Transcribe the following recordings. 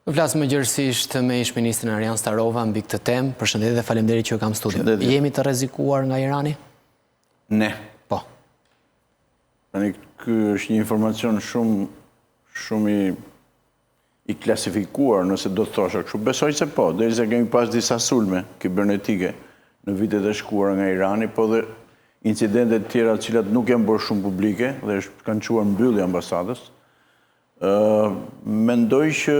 Do flas më gjerësisht me ish-ministrin Arjan Starova mbi këtë temë. Përshëndetje dhe faleminderit që ju kam në studio. Jemi të rrezikuar nga Irani? Ne. Po. Tani ky është një informacion shumë shumë i i klasifikuar, nëse do të thosha kështu. Besoj se po, derisa kemi pas disa sulme kibernetike në vitet e shkuara nga Irani, po dhe incidente të tjera të cilat nuk janë bërë shumë publike dhe kanë çuar mbyllje ambasadës. Mendoj që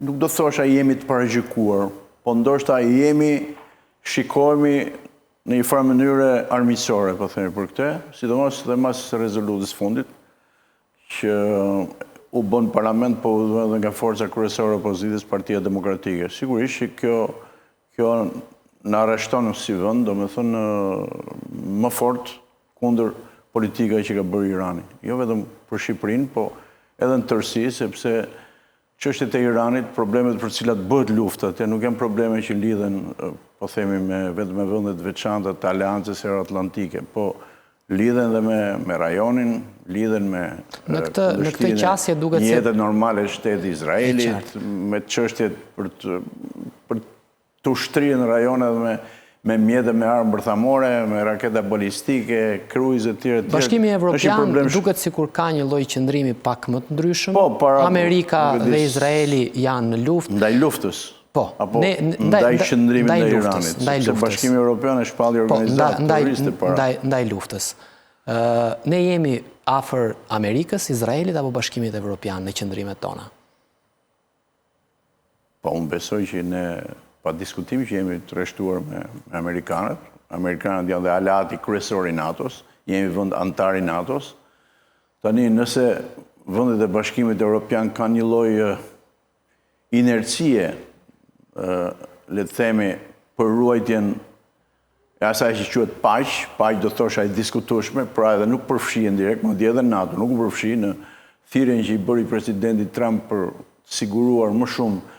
nuk do thosha jemi të paragjykuar, po ndoshta jemi, shikohemi në një farë mënyre armiqësore, po themi për këtë, sidomos dhe mas rezolutës fundit, që u bë në parlament, po u bë edhe nga forca kryesore e opozitës, Partia Demokratike. Sigurisht që kjo, kjo na rreshton si vend, domethënë më fort kundër politikave që ka bërë Irani. Jo vetëm për Shqipërinë, po edhe në tërësi, sepse çështjet e Iranit, problemet për të cilat bëhet lufta atje, nuk janë probleme që lidhen, po themi, me vetëm me vende të veçanta të Aleancës Euroatlantike, po lidhen dhe me me rajonin, lidhen me në këtë në këtë qasje duket se një jetë normale shteti i Izraelit, me çështjet për të për t'u shtrirë në rajon edhe me me mjete me armë bërthamore, me raketa balistike, kruiz e tjera e tjera. Bashkimi Evropian duket sikur ka një lloj qëndrimi pak më të ndryshëm. Po, para, Amerika dhe Izraeli janë në luftë. Ndaj luftës. Po, apo ne, ndaj, ndaj qëndrimit ndaj Iranit, ndaj luftës. Sepse Bashkimi Evropian e shpalli po, organizatë terroriste para. Ndaj ndaj luftës. Ë ne jemi afër Amerikës, Izraelit apo Bashkimit Evropian në qëndrimet tona? Po, unë besoj që ne, pa diskutim që jemi të rreshtuar me, me amerikanët. Amerikanët janë dhe aleati kryesor i NATO-s, jemi vend anëtar i NATO-s. Tani, nëse vendet e Bashkimit Evropian kanë një lloj inercie, le të themi, për ruajtjen e asaj që quhet paqe, paqe do thosha e diskutueshme, pra edhe nuk përfshihen direkt, madje edhe NATO nuk u përfshi në thirrjen që i bëri presidenti Trump për të siguruar më shumë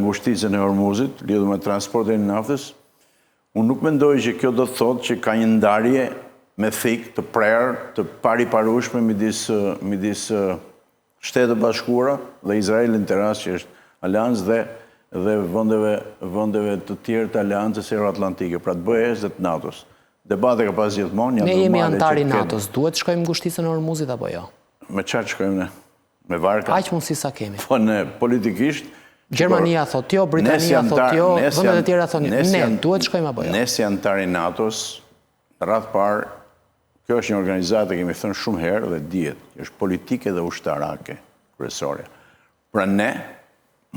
ngushticën e Hormuzit lidhur me transportin e naftës. Unë nuk mendoj që kjo do të thotë që ka një ndarje me thikë të prerë, të pariparueshme midis midis Shtetet e Bashkuara dhe Izraeli në këtë rast që është aleancë dhe dhe vendeve vendeve të tjerë të Aleancës Euroatlantike, pra të BE-së dhe të NATO-s. Debate ka pas gjithmonë, janë normale. Ne jemi anëtar i NATO-s, duhet të shkojmë në ngushticën e Hormuzit apo jo? Me çfarë shkojmë ne? Me varka? Aq mundësi sa kemi. Po ne politikisht Gjermania thotë jo, Britania thotë jo, vendet e tjera thonë jo. Ne duhet të shkojmë apo jo? Ne si anëtar i NATO-s, në radhë parë Kjo është një organizatë, e kemi thënë shumë herë dhe dihet, që është politike dhe ushtarake kryesorja. Pra ne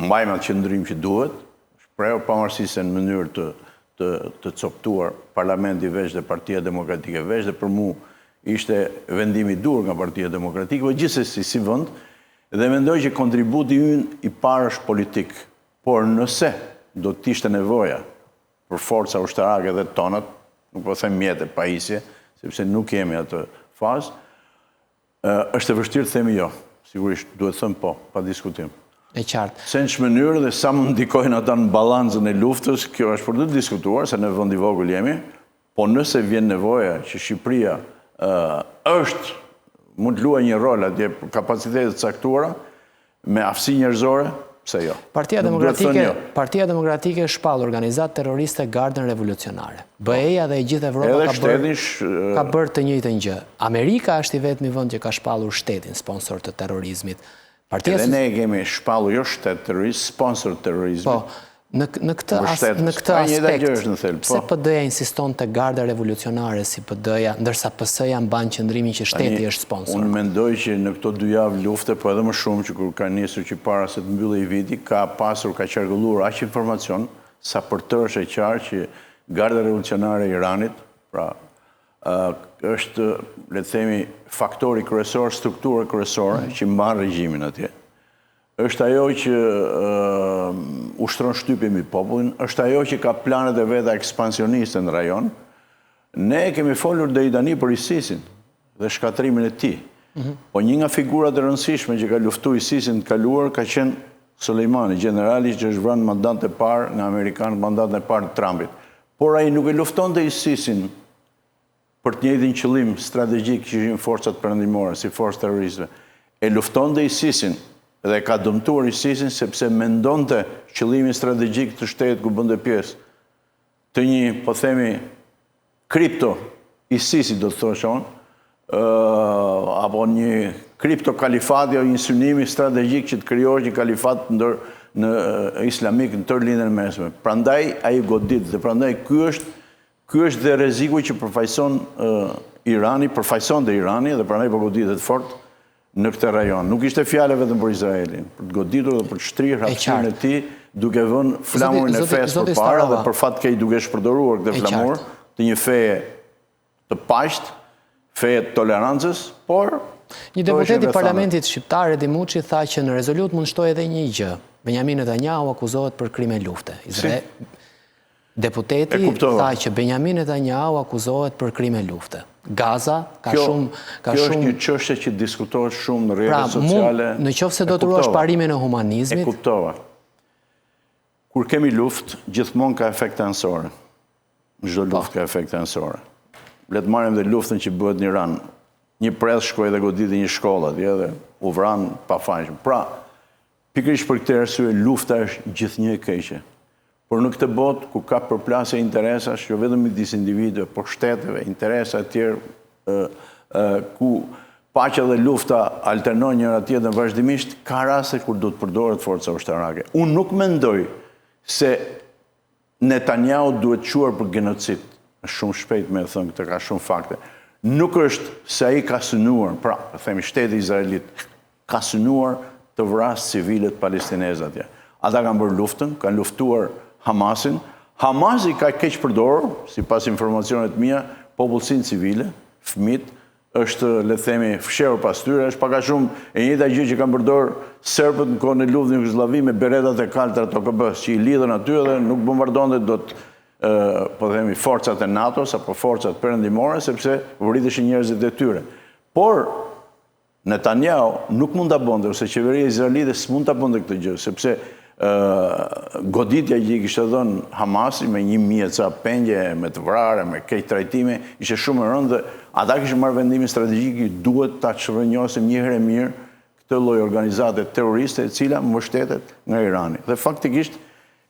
mbajmë atë qëndrim që duhet, shprehur pavarësisht se në mënyrë të të të copëtuar parlamenti veç dhe Partia Demokratike veç dhe për mu ishte vendimi i duhur nga Partia Demokratike, po gjithsesi si vend dhe mendoj që kontributi ynë i parë është politik. Por nëse do të ishte nevoja për forca ushtarake dhe tonat, nuk po them mjete, pajisje, sepse nuk jemi atë fazë, është e vështirë të themi jo. Sigurisht, duhet thënë po, pa diskutim. E qartë. Se në ç'mënyrë dhe sa mund ndikojnë ata në balancën e luftës, kjo është për të diskutuar, se ne vend i vogël jemi, po nëse vjen nevoja që Shqipëria është, mund të luajë një rol atje, kapacitete të caktuara, Me aftësi njerëzore, pse jo? Partia Demokratike, jo. Partia Demokratike shpall organizatë terroriste Gardën Revolucionare. Po. BE-ja dhe e gjithë Evropa ka bërë ka bërë të njëjtën gjë. Amerika është i vetmi vend që ka shpallur shtetin sponsor të terrorizmit. Partia Edhe ne e kemi shpallur jo shtet terrorist, sponsor të terrorizmit. Po, Në në këtë as, në këtë aspekt, pse po. PD-ja insiston te Garda Revolucionare si PD-ja, ndërsa PS-ja mban qëndrimin që shteti është sponsor? Unë mendoj që në këto dy javë lufte, po edhe më shumë që kur ka nisur që para se të mbyllej viti, ka pasur, ka qarkulluar aq informacion sa për të është e qartë që Garda Revolucionare e Iranit, pra është, le të themi, faktori kryesor, struktura kryesore mm. që mban regjimin atje. Është ajo që ushtron shtypje mbi popullin, është ajo që ka planet e veta ekspansioniste në rajon. Ne kemi folur deri tani për ISIS-in dhe shkatërrimin e tij. Mhm. Po një nga figurat e rëndësishme që ka luftu ISIS-in të kaluar ka qenë Soleimani, gjenerali që është vrarë në mandatin e parë nga amerikanët, mandatin e parë të Trumpit. Por ai nuk e luftonte ISIS-in për të njëjtin qëllim strategjik që ishin forcat perëndimore, si forcë terroriste. E luftonte ISIS-in. Dhe e ka dëmtuar ISIS-in sepse mendonte qëllimin strategjik të shtetit ku bënte pjesë të një, po themi, kripto ISIS-i do të thosha unë, apo një kripto kalifati apo një synimi strategjik që të krijohet një kalifat ndër në islamik në tërë Lindjen e Mesme. Prandaj ai godit dhe prandaj ky është ky është dhe rreziku që përfaqëson Irani, përfaqësonte Irani dhe prandaj po goditet fort në këtë rajon. Nuk ishte fjala vetëm për Izraelin, për të goditur dhe për të shtrirë hapësirën e tij duke vënë flamurin e fesë përpara dhe për fat keq duke shpërdoruar këtë flamur të një feje të paqtë, feje të tolerancës, por Një deputet i parlamentit shqiptar, Edi Muçi, tha që në rezolutë mund shtojë edhe një gjë. Benjamin Netanyahu akuzohet për krime lufte. Deputeti tha që Benjamin Netanyahu akuzohet për krime lufte. Gaza ka shumë ka shumë Kjo është një çështje që diskutohet shumë në rrjetet pra, sociale. Pra, në qoftë se do të ruash parimin e humanizmit. E kuptova. Kur kemi luftë, gjithmonë ka efekte anësore. Çdo po. luftë ka efekte anësore. Le të marrim dhe luftën që bëhet në Iran. Një predhë shkoi dhe goditi një shkollë atje dhe u vranë të pafajshëm. Pra, Pikërisht për këtë arsye lufta është gjithnjë e keqe. Por në këtë botë ku ka përplasje interesash, jo vetëm midis individëve, por shteteve, interesa e tjerë, ku paqja dhe lufta alternojnë njëra tjetrën vazhdimisht, ka raste kur duhet përdoret forca ushtarake. Unë nuk mendoj se Netanyahu duhet çuar për genocid. Është shumë shpejt me e thënë këtë, ka shumë fakte. Nuk është se ai ka synuar, pra, po themi shteti izraelit ka synuar të vrasë civilët palestinezë atje. Ata kanë bërë luftën, kanë luftuar Hamasin. Hamasi ka keqpërdorur, sipas informacioneve të mia, popullsinë civile, fëmijët, është, le të themi, fshehur pas tyre, është pak a shumë e njëjta gjë që kanë përdorur serbët në kohën e luftës në Jugosllavi me beretat e kaltra të OKB-së, që i lidhën aty edhe nuk bombardonte dot po themi forcat e NATO-s apo forcat perëndimore sepse vriteshin njerëzit e tyre. Por Netanyahu nuk mund ta bënte ose qeveria izraelite s'mund ta bënte këtë gjë, sepse goditja që i kishte dhënë Hamasi me 1000 e ca pengje, me të vrarë, me keqtrajtime, ishte shumë e rëndë dhe ata kishin marrë vendimin strategjik që duhet ta çrrënjosim një herë e mirë këtë lloj organizate terroriste e cila mbështetet nga Irani. Dhe faktikisht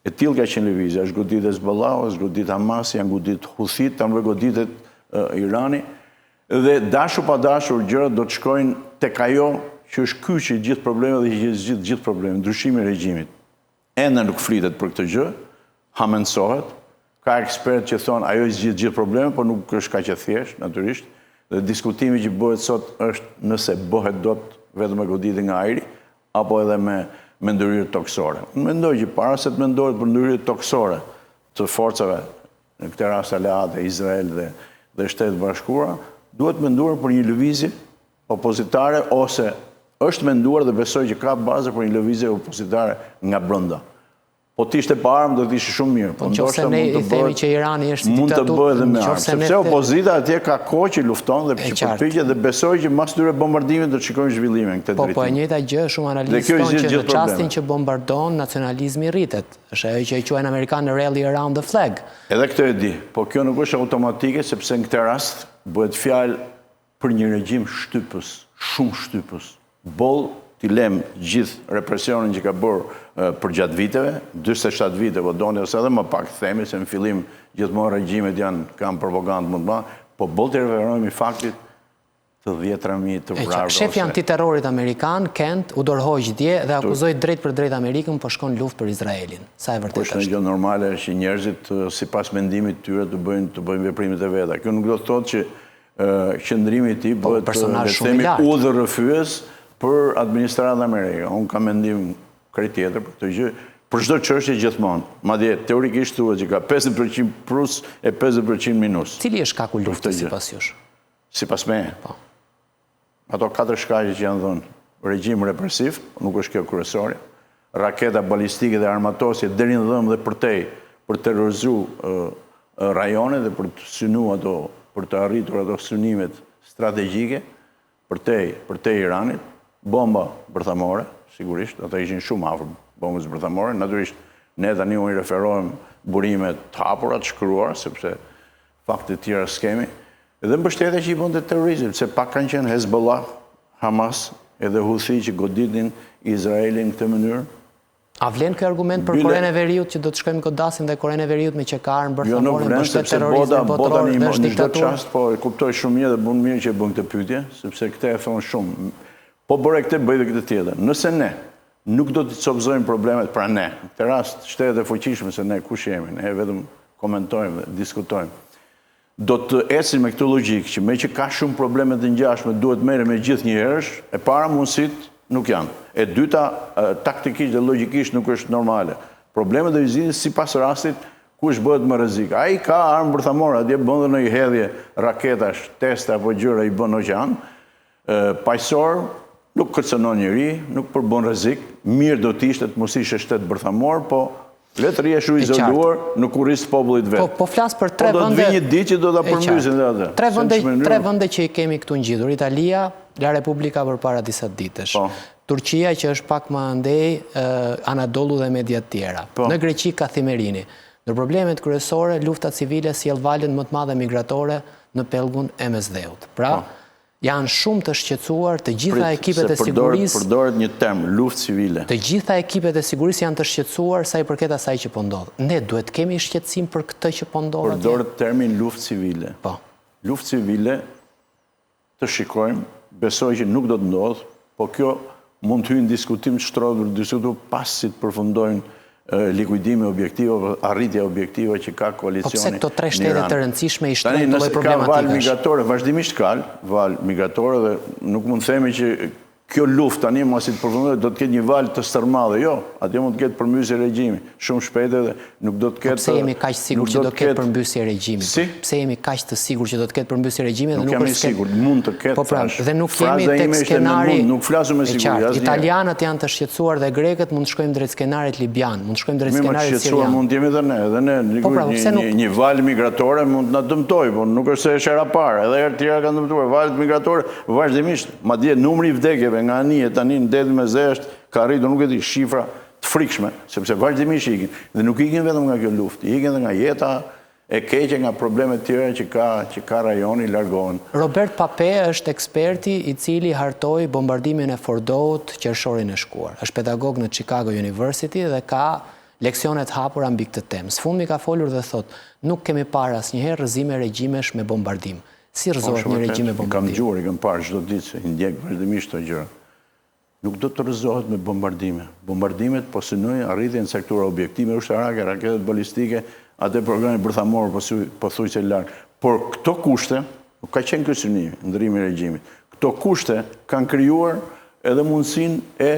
e tillë ka qenë lëvizja, është godit Hezbollahu, është godit Hamasi, janë godit Houthit, tani goditet Irani. Dhe dashur pa dashur gjërat do të shkojnë tek ajo që është kyçi i gjithë problemeve dhe që zgjidh gjithë problemet, ndryshimi i regjimit. Ende nuk flitet për këtë gjë, hamendësohet, ka ekspertë që thonë ajo i zgjidh gjithë problemet, por nuk është kaq e thjeshtë, natyrisht. Dhe diskutimi që bëhet sot është nëse bëhet dot vetëm me goditje nga ajri apo edhe me me ndërhyrje tokësore. Unë mendoj që para se të mendohet për ndërhyrje tokësore të forcave në këtë rast aleate Izrael dhe dhe Shtetet e Bashkuara, duhet menduar për një lëvizje opozitare ose është menduar dhe besoj që ka baza për një lëvizje opozitare nga brenda. Po të ishte pa armë do të ishte shumë mirë, po, po ndoshta mund të bëhet. Që Irani është mund të bëhet edhe me armë, sepse opozita atje ka kohë që lufton dhe që përpiqet dhe besoj që mas këtyre bombardimeve do të shikojmë zhvillime në këtë po, drejtim. Po, po e njëjta gjë shumë analistë thonë që në çastin që bombardon nacionalizmi rritet. Është ajo që e quajnë amerikanët rally around the flag. Edhe këtë e di, po kjo nuk është automatike sepse në këtë rast bëhet fjalë për një regjim shtypës, shumë shtypës. Boll t'i lëmë gjithë represionin që ka bërë përgjatë viteve, 47 vite, po doni ose edhe më pak themi se në fillim gjithmonë regjimet janë kanë propagandë më të madhe, po boll t'i referohemi faktit të dhjetra mijë të vrarëve. Shefi i antiterrorit amerikan, Kent, u dorëhoq dje dhe akuzoi drejtpërdrejt Amerikën po shkon luftë për Izraelin. Sa e vërtetë është? Është një gjë normale që njerëzit sipas mendimit të tyre të bëjnë të bëjnë veprimet e veta. Kjo nuk do të thotë që qëndrimi i tij po, bëhet le të themi udhërrëfyes për administratën amerikane. Unë kam mendim krejt tjetër për këtë gjë, për çdo çështje gjithmonë. Madje teorikisht thuhet që ka 50% plus e 50% minus. Cili është shkaku i luftës sipas jush? Sipas meje? Po. Ato katër shkaqe që janë dhënë, regjim represiv, nuk është kjo kryesorja, raketa balistike dhe armatosje deri në dhëmbë dhe përtej për të terrorizu rajonin dhe për të synu ato, për të arritur ato synimet strategjike përtej, përtej Iranit, bomba bërthamore, sigurisht, ata ishin shumë afër bombës bërthamore, natyrisht ne tani unë i referohem burime të hapura, të shkruara, sepse Fakte të tjera s'kemi. Dhe mbështetja që i bënte terrorizmit, se pak kanë qenë Hezbollah, Hamas edhe Huthi që goditnin Izraelin në këtë mënyrë? A vlen ky argument për Korenë e Veriut që do të shkojmë godasim dhe Korenë e Veriut meqë ka armë jo, bërthamore, mbështet terrorizmin botëror dhe është diktaturë? Në çdo çast, po e kuptoj shumë mirë dhe bën mirë që e bën këtë pyetje, sepse këtë e thonë shumë. Po bëre këtë, bëj dhe këtë tjetër. Nëse ne nuk do t'i copëzojmë problemet, pra ne, në këtë rast shtetet e fuqishme se ne kush jemi, ne vetëm komentojmë dhe diskutojmë. Do të ecin me këtë logjikë që meqë ka shumë probleme të ngjashme duhet të merremi me gjithë njëherësh, e para mundësitë nuk janë. E dyta, taktikisht dhe logjikisht nuk është normale. Problemet do i zgjidhin sipas rastit kush bëhet më rrezik. Ai ka armë bërthamore, atje bën dhe ndonjë hedhje raketash, teste apo gjëra i bën në oqean, Paqësor, nuk kërcënon njeri, nuk përbën rrezik, mirë do të ishte të mos ishte shtet bërthamor, po le të rrijë ashtu izoluar në kurriz të popullit vet. Po, po flas për tre vende. Po do të vijë një ditë që do ta përmbysin dhe atë. Tre vende, tre vende që i kemi këtu ngjitur, Italia, La Repubblica përpara disa ditësh. Po. Turqia që është pak më andej, Anadolu dhe mediat tjera. Po. Në Greqi Kathimerini. Ndër problemet kryesore, lufta civile sjell valën më të madhe migratore në pellgun e Mesdheut. Pra, po. Janë shumë të shqetësuar të gjitha ekipet e sigurisë. Përdoret një term, luftë civile. Të gjitha ekipet e sigurisë janë të shqetësuar sa i përket asaj që po ndodh. Ne duhet të kemi shqetësim për këtë që po ndodh atje? Përdoret termin luftë civile. Po. Luftë civile të shikojmë, besoj që nuk do të ndodhë, po kjo mund të hyjë në diskutim të shtrohet për të diskutuar pasi të përfundojnë likuidimi i objektivave, arritja e objektivave që ka koalicioni në Iran. Po pse këto tre shtete të rëndësishme i shtrojnë këto lloj problematikash? Tani nëse ka valë migratore, vazhdimisht ka valë migratore dhe nuk mund të themi që kjo luftë tani masi të përfundojë do të ketë një valë të stërmadhe. Jo, atje mund të ketë përmbysje regjimi, shumë shpejt edhe nuk do të po ketë Pse jemi kaq sigurt që do të ketë përmbysje regjimi? Si? Pse jemi kaq të sigurt që do të ketë përmbysje regjimi dhe nuk është Nuk jam i sigurt, mund të ketë. Po pra, dhe nuk jemi tek skenari. Nuk flasim me siguri asnjëherë. Italianët janë të shqetësuar dhe grekët mund të shkojmë drejt skenarit libian, mund të shkojmë drejt skenarit sirian. Më të mund të jemi dhe ne, edhe ne, po pra, po pse nuk një valë migratore mund të na dëmtojë, por nuk është se është hera e parë, edhe herë të tjera kanë dëmtuar valët migratore vazhdimisht. Madje numri i vdekjeve nga anijet tani në detin Mesdhe është ka arritur nuk e di shifra të frikshme, sepse vazhdimisht ikin dhe nuk ikin vetëm nga kjo luftë, ikin edhe nga jeta e keqe nga probleme të tjera që ka që ka rajoni largohen. Robert Pape është eksperti i cili hartoi bombardimin e Fordout qershorin e shkuar. Është pedagog në Chicago University dhe ka leksione të hapura mbi këtë temë. Së fundmi ka folur dhe thotë, nuk kemi parë asnjëherë rrëzime regjimesh me bombardim. Si rrëzohet një regjim me bombardim? I kam dëgjuar, i kam parë çdo ditë se i ndjek vazhdimisht këto gjëra. Nuk do të rrëzohet me bombardime. Bombardimet po synojnë arritjen e caktuara objektive ushtarake, raketat balistike, atë programi bërthamor pothuajse larg. Por këto kushte, nuk ka qenë ky synimi, ndërrimi i regjimit. Këto kushte kanë krijuar edhe mundësinë e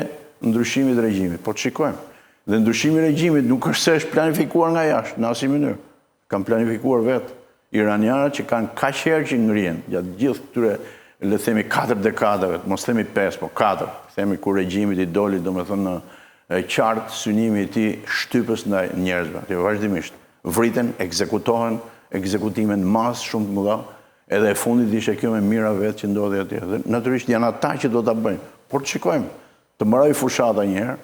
ndryshimit të regjimit. Po të shikojmë. Dhe ndryshimi i regjimit nuk është se është planifikuar nga jashtë, në asnjë mënyrë. Kanë planifikuar vetë iranianët që kanë kaq herë që ngrihen gjatë gjithë këtyre le të themi katër dekadave, të mos themi pesë, po katër, themi kur regjimit i doli domethënë e qartë synimi i tij shtypës ndaj njerëzve, atje vazhdimisht vriten, ekzekutohen, ekzekutime në masë shumë të mëdha, edhe e fundit ishte kjo me mijëra vetë që ndodhi atje. Dhe natyrisht janë ata që do ta bëjnë. Por të shikojmë, të mbarojë fushata një herë,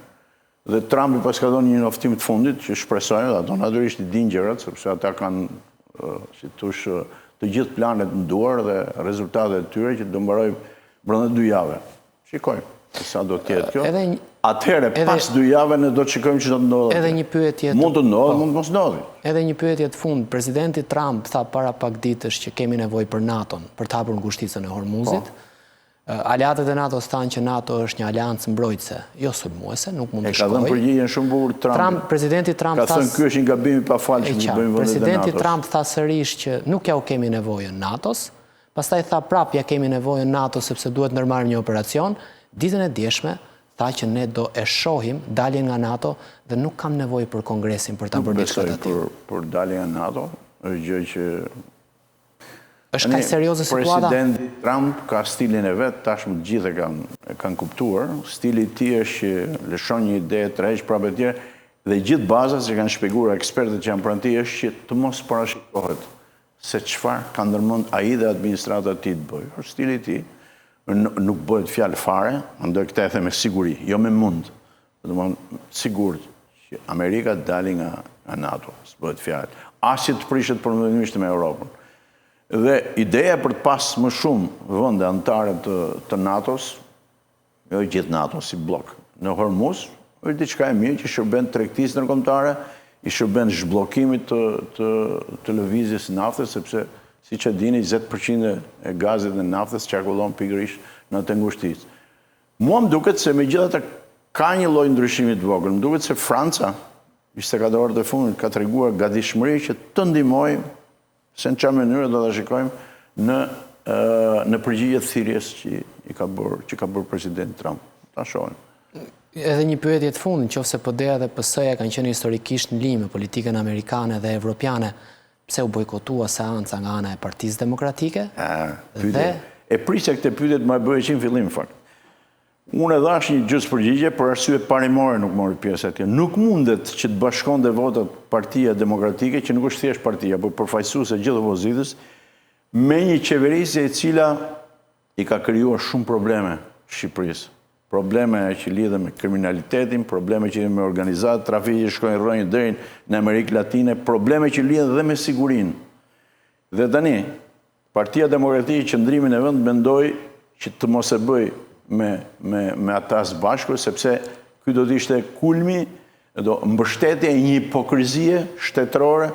Dhe Trumpi paska dhënë një njoftim të fundit që shpresojmë dhe ato natyrisht i dinë gjërat sepse ata kanë si të thuash të gjithë planet në duar dhe rezultatet e tyre që do mbarojë brenda dy jave. Shikojmë se sa do të jetë kjo. Edhe Atëherë pas dy jave ne do të shikojmë ç'do të ndodhë. Edhe një pyetje mund të ndodhë, po. mund të mos ndodhë. Edhe një pyetje të fund. Presidenti Trump tha para pak ditësh që kemi nevojë për NATO-n për të hapur ngushticën e Hormuzit. Po. Aleatët e NATO-s thanë që NATO është një aleancë mbrojtëse, jo sulmuese, nuk mund të shkojë. E ka dhënë përgjigjen shumë bukur Trump. Trump, presidenti Trump tha. Ka thënë ky është një gabim i pafalshëm që bëjnë vendet e NATO-s. Presidenti Trump tha sërish që nuk ja u kemi nevojën NATO-s, pastaj tha prapë ja kemi nevojën NATO-s sepse duhet ndërmarrim një operacion. Ditën e djeshme tha që ne do e shohim daljen nga NATO dhe nuk kam nevojë për Kongresin për ta bërë diçka të tillë. Nuk besoj për daljen nga NATO, është gjë që Është kaq serioze situata? Presidenti Trump ka stilin e vet, tashmë të gjithë e kanë e kanë kuptuar. Stili i tij është që lëshon një ide, tërheq prapë e tjerë dhe gjithë baza që kanë shpjeguar ekspertët që janë pranë tij është që të mos parashikohet se çfarë ka ndërmend ai dhe administrata e tij të bëjë. Është stili i tij. Nuk bëhet fjalë fare, mendoj këtë e them me siguri, jo me mund. Domethënë, sigurt që Amerika të dali nga nga NATO, s'bëhet fjalë. As që të prishet përfundimisht me Europën. Dhe ideja për të pas më shumë vende anëtare të të NATO-s. jo gjithë NATO si bllok, në Hormuz, është diçka e mirë që shërben tregtisë ndërkombëtare, i shërben zhbllokimit të të të lëvizjes së naftës, sepse siç e dini 20% e gazit dhe naftës qarkullon pikërisht në atë ngushticë. Mua më duket se megjithatë ka një lloj ndryshimi të vogël. Më duket se Franca 24 orët e fundit ka treguar gatishmëri që të ndihmojë Se në çfarë mënyre do ta shikojmë në në përgjigje të thirrjes që i ka bërë, që ka bërë presidenti Trump. Ta shohim. Edhe një pyetje të fundit, në qoftë se PD-ja dhe PS-ja kanë qenë historikisht në linjë me politikën amerikane dhe evropiane, pse u bojkotua seanca nga ana e Partisë Demokratike? Dhe e prisja këtë pyetje të ma bëje që në fillim në fakt. Unë e dhashë një gjysmë përgjigje, për arsye parimore nuk mori pjesë atje. Nuk mundet që të bashkonte votat Partia Demokratike, që nuk është thjesht partia, por përfaqësuese e gjithë opozitës, me një qeverisje e cila i ka krijuar shumë probleme Shqipërisë. Probleme që lidhen me kriminalitetin, probleme që lidhen me organizatat, trafiqe që shkojnë rrënjë deri në Amerikë Latine, probleme që lidhen dhe me sigurinë. Dhe tani, Partia Demokratike qëndrimin e vet mendoi që të mos e bëjë me me me ata së bashku sepse ky do të ishte kulmi do mbështetje e një hipokrizie shtetërore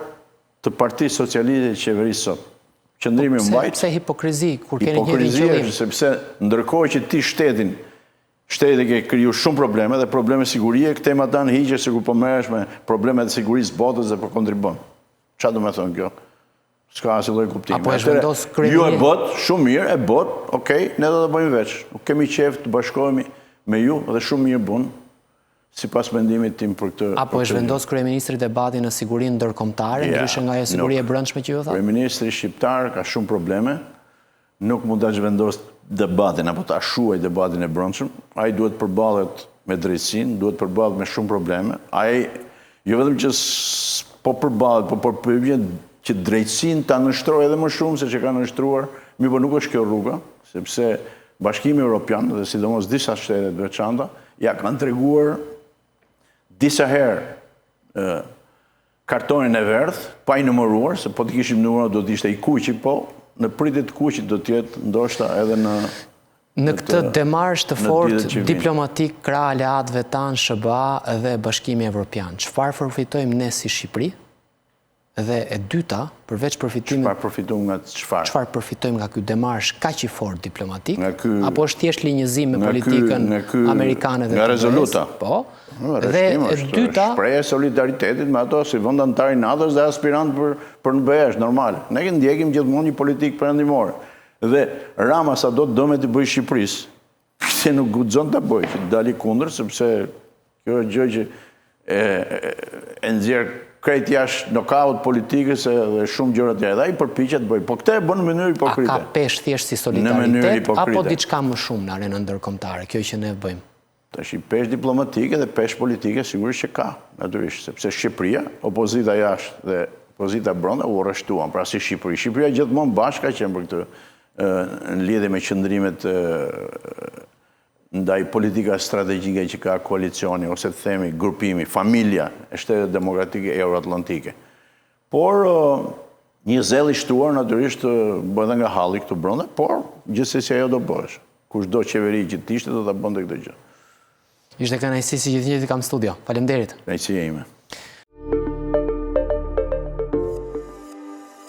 të Partisë Socialiste që qeveris sot. Qëndrimi po u mbajt. Pse hipokrizi kur keni një qëllim? Sepse ndërkohë që ti shtetin shtetit i ke kriju shumë probleme dhe probleme sigurie, këtej matanë hiqesh sikur po merresh me problemet e sigurisë botës dhe po kontribon. Çfarë do me thënë kjo? S'ka asnjë lloj kuptimi. Apo e zhvendos kryeministri? Ju e bëtë, shumë mirë, e bëtë, okej, ne do ta bëjmë veç. Nuk kemi qejf të bashkohemi me ju dhe shumë mirë bën, sipas mendimit tim për këtë. Apo e zhvendos kryeministri debatin në sigurinë ndërkombëtare, ndryshe nga ajo siguri e brendshme që ju thatë? Kryeministri shqiptar ka shumë probleme, Nuk mund ta zhvendosë debatin apo ta shuajë debatin e brendshëm. Ai duhet të përballet me drejtësinë, duhet të përballet me shumë probleme. Ai jo vetëm që s'po përballet, po po përpiqet që drejtësinë ta nënshtrojë edhe më shumë se ç'e ka nënshtruar, mirëpo nuk është kjo rruga, sepse Bashkimi Evropian dhe sidomos disa shtete të veçanta ia kanë treguar disa herë Kartonin e verdhë, pa i numëruar, se po të kishim numëruar do të ishte i kuqi, po në pritje të kuqit do të jetë ndoshta edhe në Në këtë demarsh të fortë diplomatik krah aleatëve tanë SHBA dhe Bashkimi Evropian, çfarë përfitojmë ne si Shqipëri? Dhe e dyta, përveç përfitimit Çfarë përfitojmë nga çfarë? Çfarë përfitojmë nga ky demarsh kaq i fortë diplomatik? Apo është thjesht linjëzim me politikën amerikane dhe të BE-së? Nga rezoluta. Po. Dhe e dyta shprehje e solidaritetit me ato si vend anëtar i NATO-s dhe aspirant për për në BE është normal. Ne ndjekim gjithmonë një politikë perëndimore. Dhe Rama sado dëme t'i bëjë Shqipërisë, se nuk guxon ta bëjë, që të dali kundër, sepse kjo është gjë që e, e nxjerr krejt jashtë nokaut politikës dhe shumë gjëra të tjera. Dhe ai përpiqet të bëjë. Po këtë e bën në mënyrë hipokrite. A ka peshë thjesht si solidaritet apo diçka më shumë në arenën ndërkombëtare, kjo që ne bëjmë? Tashi peshë diplomatike dhe peshë politike sigurisht që ka, natyrisht, sepse Shqipëria, opozita jashtë dhe opozita brenda u rreshtuan, pra si Shqipëri. Shqipëria gjithmonë bashkë ka qenë për këtë në lidhje me qëndrimet ndaj politika strategjike që ka koalicioni ose të themi grupimi, familja e shteteve demokratike euroatlantike. Por një zell i shtuar natyrisht bëhet edhe nga halli këtu brenda, por gjithsesi ajo do bëhesh. Kushdo qeveri që të ishte do ta bënte këtë gjë. Ishte kënaqësi si gjithnjë të kam në studio. Faleminderit. Kënaqësia ime.